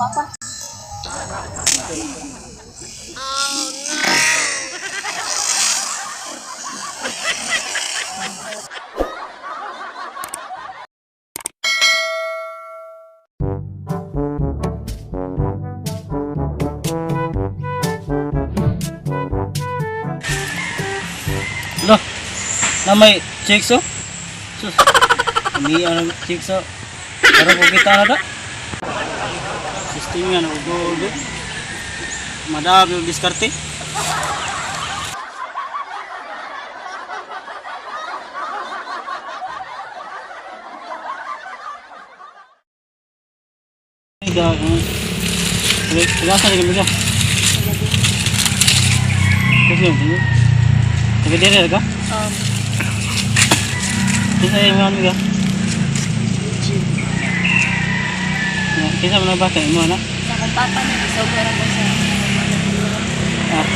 papa. Lo, na may chicks oh. Sus, may ano chicks oh. Pero kung kita na ta. System yan, ugo ugo. Madami yung diskarte. Miga, tigasan na miga. Kasi yung tingin. Taga dire ka? Kinsa yung mga miga? Eugene. Kinsa man ba kay mo na? Sa akong papa na isogra ko sa Ah.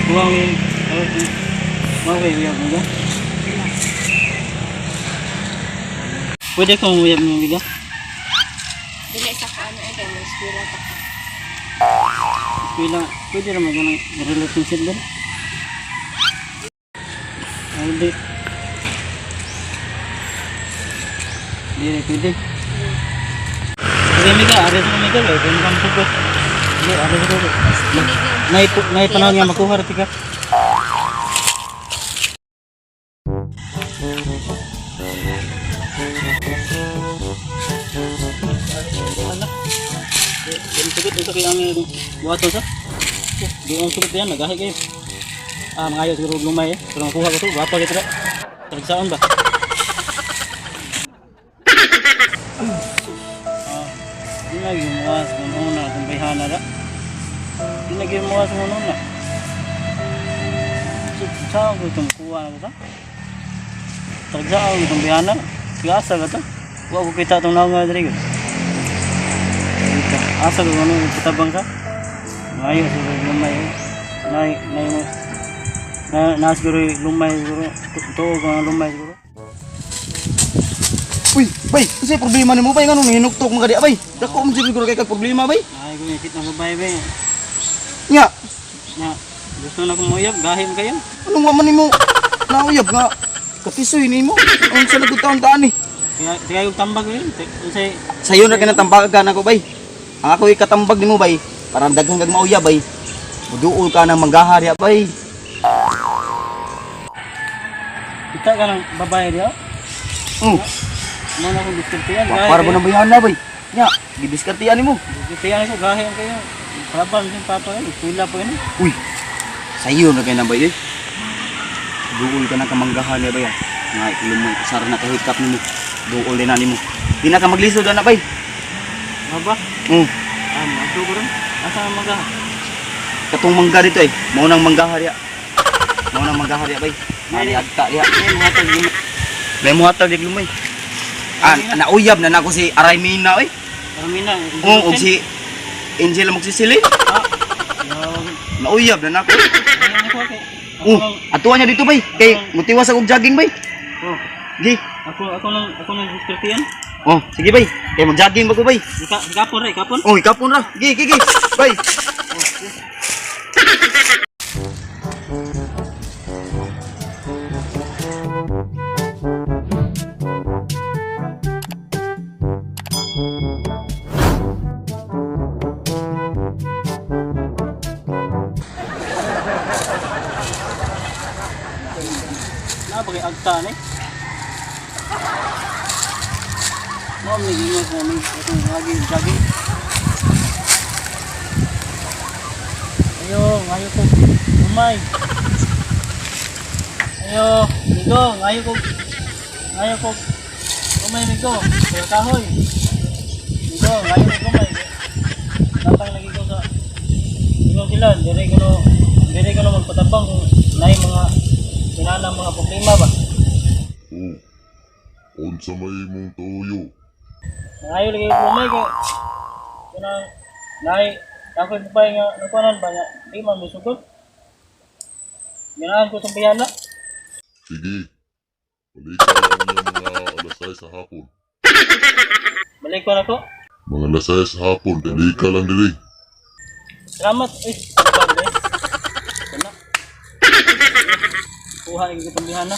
Buwang yung mga kayo uyab miga. Pwede kong uyab mo miga? Dili sa ko ano ay kay mo eskwela pa ko. Pila, pwede naman ganang relationship din. Ay, hindi. Hindi rin pwede. Sige, Mika, aris mo, Mika. Kaya mo kang sugot. Hindi, aris mo. Nay, nay panahon nga makuha rin ka. Sugot dito kay ang buhaton sa. Di ang sugot yan, nagahi kayo. Ah, mga ayaw siguro lumay eh. Pero makuha ko to, gwapa kita. Tagsaon ba? Ah, di na gimuha sa una kung bayhana ra. Di na gimuha sa una. So, saan ko itong kuha na ko sa? Tagsaon ko itong bayhana. Asa ka to? Wa ko kita itong naong nga diri. Asa ko ano kitabang ka? Ngayon siguro lumay. Nay nay mo. Na na siguro lumay siguro. Tuo ko ang lumay siguro. Uy, bay, unsay problema nimo bay nganong hinuktok man ka di bay? Dako man siguro kay kag problema bay. Ay ko ngikit ng babae bay. Nya, Na gusto na kong muyab, gahim kayo. anong wa man nimo nauyab nga katisoy nimo? Unsa lagud taon taan ni? Kaya kaya yung tambag yun. Unsay Sayo ra kinatambagan ako bay. Ang ako ikatambag nimo bay, para daghan kag mauyab bay. Muduol ka ng manggahari bay. kita ka ng babae diyo? Oh, Mo na akong diskartean. para ba nang bayana bay? Nya, gidiskartean nimo. Diskartean ko gahim kayo. Palaban sin papa yun. Eskwela pa yun. Uy, sayo ra kay na bay eh. Duol ka ng kamanggahan ni bay. Ah. Nga ikulumay usara na kahikap nimo. Duol din na nimo. Di na ka maglisod ana bay. Baba. Oh. Ah, mato ko rin. Asa ang mga? Katong mangga dito eh. Mao nang mangga diya. Mao nang mangga diya bay. Mani agta diya. Ay, mga tag May muhatag di lumay. Ah, nauyab na nako si Araymina oy. Ramina. Oh, og si Angel magsisili. Ah. Nauyab na nako. Ayun ako kay. Ako Oh, lang. atuan niya dito bay. Kay mutiwas ako og jogging bay. Oh, Gi. ako ako nang diskartean. Oh, sige bay. Kay mag-jogging ba ko bay? Ika, ikapon ra, ikapon. Oh, ikapon ra. Gi, gi, gi. Bay. Na bagay agta ni. Mo mi ingon ko mi akong lagi jogging. Ayo, ngayo ko. Umay. Ayo, migo, ngayo ko. Ngayo ko. Umay migo. Ayo kahoy. Migo, ngayo ko umay. Tatang lagi ko sa ingon sila, dire ko no magpatabang kung naay mga kinahanglan mga problema ba. Oh, unsa may imong tuyo? Nangayo lagi ko umay kay kanang naay ako babae nga nakuanan ba nga di man musugot. Ganahan ko sa bayana. Sige, balik ka lang niya mga alas 6 sa hapon. Balik ko na ko. Mga alas 6 sa hapon, dili ka lang diri. Salamat. Eh, salamat eh. Kana. Kuha ni itong bihana.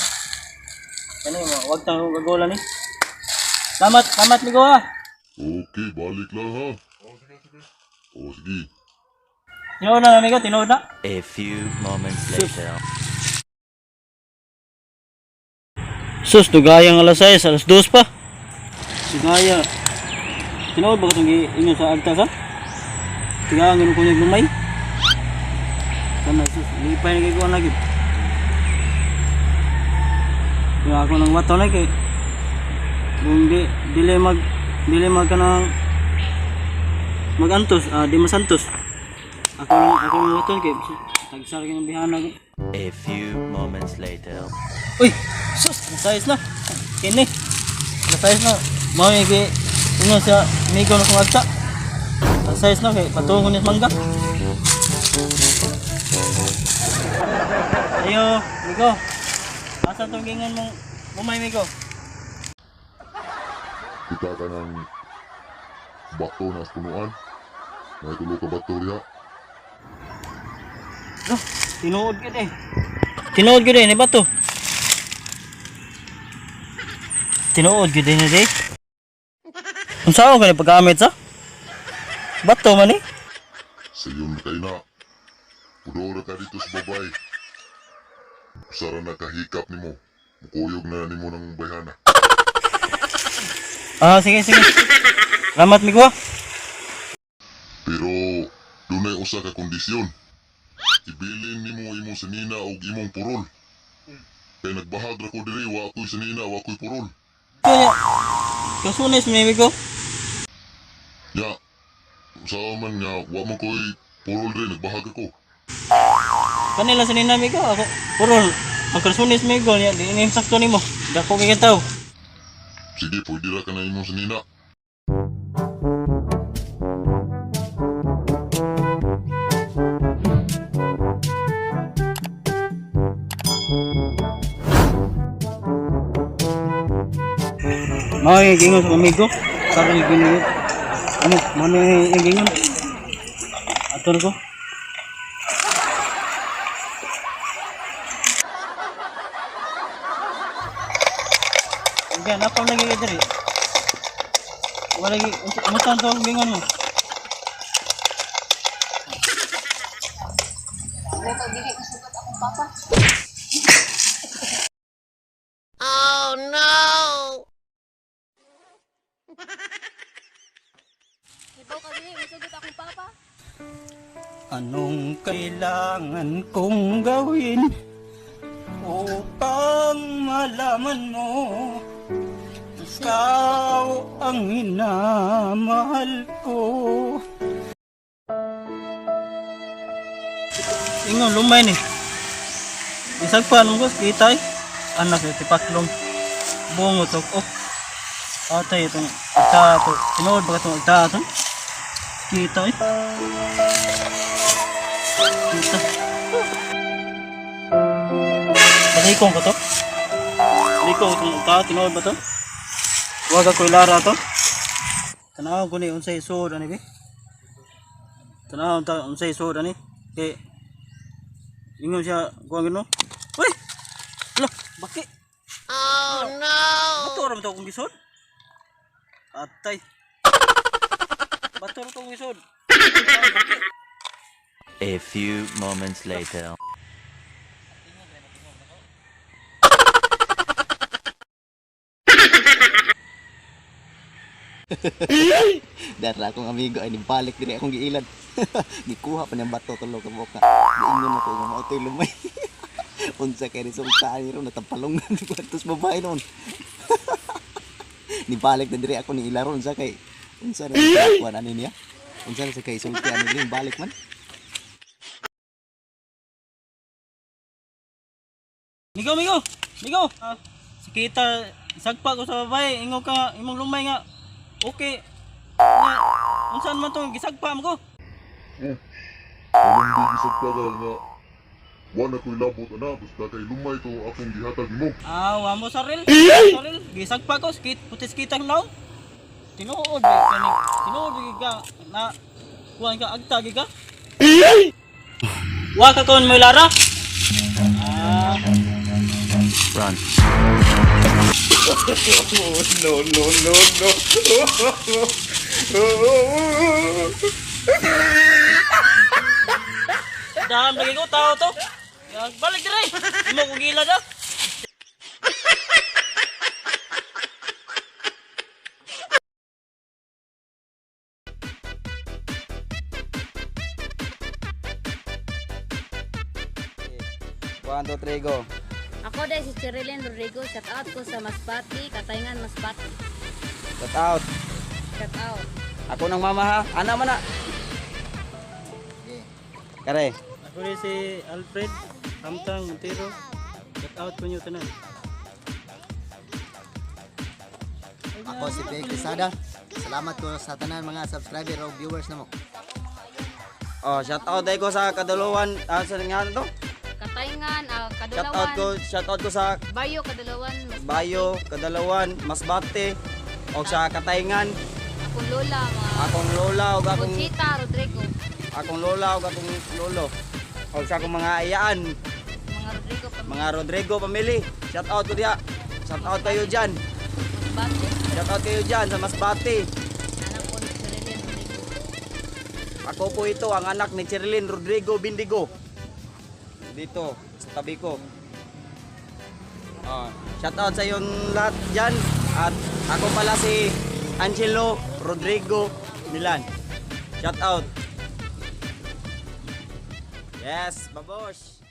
Kani mo, wag tang gagola ni. Salamat, salamat migo ha. Okay, balik lang ha. O sige. Tinuod na amigo, tinuod na. A few moments later. Sus, dugayang alas 6, alas 2 pa. Dugaya. Tinuod ba itong inyo sa agta sa? Tiga ang ko yung lumay. Kana sus, lipay na kay lagi. Yung ako nang wato na kay kung di dili mag kanang magantos, di masantos. Ako nang wato kay tagsar kay ng bihana ko. A few moments later. Uy, sus, nasayos na. Kini. Nasayos na. Mao yung gi ingon sa migo na kong agta. Nasayos na kay patungo ni mangga. Ayo, migo. Asa tong gingon mong bumay migo? Kita ka ng bato na sa punuan. May tulo ka bato diha. Lo, tinuod gid eh. Tinuod gid eh ni bato. Tinuod gid eh ni day. Unsaon ka ni paggamit sa? Bato man eh. Sayon na kay na. Pudora ka dito sa babay. Usara na kahikap nimo. Mukuyog na nimo ng bayhana. Ah, sige, sige. Salamat, migo. Ah. Pero dunay usa ka kondisyon. Ibilin nimo imong sanina og imong purol. Kay nagbahag ra ko diri, wa ako'y sanina, wa ako'y purol. Kaya, kasunis mi, migo. Ya, usaha man nga wa man ko'y purol diri, nagbahag ako. Kanila sa nina, migo. Ako, purol. Ang kasunis, migo. Niya, di ini sakto nimo. Dako kay tao. Sige, pwede ra ka na imong sanina. Mao yung gingon sa amigo. Karon yung gingon. Ano, mano yung gingon? Ato na ko. Hindi, napam lagi ka diri. Wala lagi, unsa to ang gingon mo? Wala ka dili masugot akong papa. Hibaw ka dili masugot akong papa. Anong kailangan kong gawin upang malaman mo ikaw ang minamahal ko? Ingon, lumay ni. Isag pa, nung kita eh. Anak, eh, tipaklong. Bungo to. Oh. Atay, itong agta to. Tinuod ba itong agta to? Kita eh. Kita. Balikong ko to. Balikong itong agta. Tinuod ba to? Huwag ako ilara to. Tanaw ko ni unsay suod ani bi. Tanaw ta unsay suod ani. Kay ingon siya kuang gino. Uy! Lah, baki. Oh no. Bato ra man to akong gisod. Atay. Bato ra to akong gisod. A few moments later. Dara akong amigo ay nibalik diri akong giilad. Gikuha pa niyang bato tulo ka buok nga. Giingon ako nga mao to'y lumay. Unsa kay resulta ani ron natampalungan ko atos babae noon. Nibalik na diri ako ni ilaro unsa kay unsa na sa kuan ani niya? Unsa na sa kay sulti ani diri balik man. Migo, migo. Migo. Ah, si kita sagpa ko sa babae, ingon ka imong lumay nga. Okay. Nga, unsan man to gisagpa mo ko? Anong di gisagpagal nga wa na ko'y labot ana, basta kay lumay to akong gihatag nimo. Ah, wa mo saril. Saril, gisagpa ko, skit putis kitang naong. Tinuod ba kani? Tinuod ba ka na kuan ka agta gyud ka? Wa ka kon mo lara? Ah, Run. Daham lagi ko tao to. Ya, balik dire. Imo ko gila da. One, two, three, go. Ako dahil si Cherilyn Rodrigo, shout out ko sa Masbate, Katayngan Masbate. Shout out. Shout out. Ako nang mama ha. Ana man na. Kare. Ako rin si Alfred Hamtang Montero. Shout out ko niyo tanan. Ako si Blake Quesada. Salamat ko sa tanan mga subscriber o viewers namo. Oh, shout out dai ko sa kaduluan, ah, sa nga to? Katayngan, Shout out ko, Kadulawan, shout out ko sa Bayo, Kadulawan, Masbate. Bayo, Kadalawan, Masbate, o sa Katayngan, Akong lola, mga akong lola ug akong Conchita Rodrigo, akong lola ug akong lolo. O sa akong mga ayaan, mga Rodrigo pamilya, mga Rodrigo family. Shout out ko diha. Shout out kayo diyan. Masbate. Shout out kayo diyan sa Masbate. Anak ko ni Cherilyn Rodrigo. Ako po ito ang anak ni Cherilyn Rodrigo Bindigo. Dito sa tabi ko. Oh, shout out sa iyong lahat dyan. At ako pala si Angelo Rodrigo Milan. Shout out. Yes, babosh.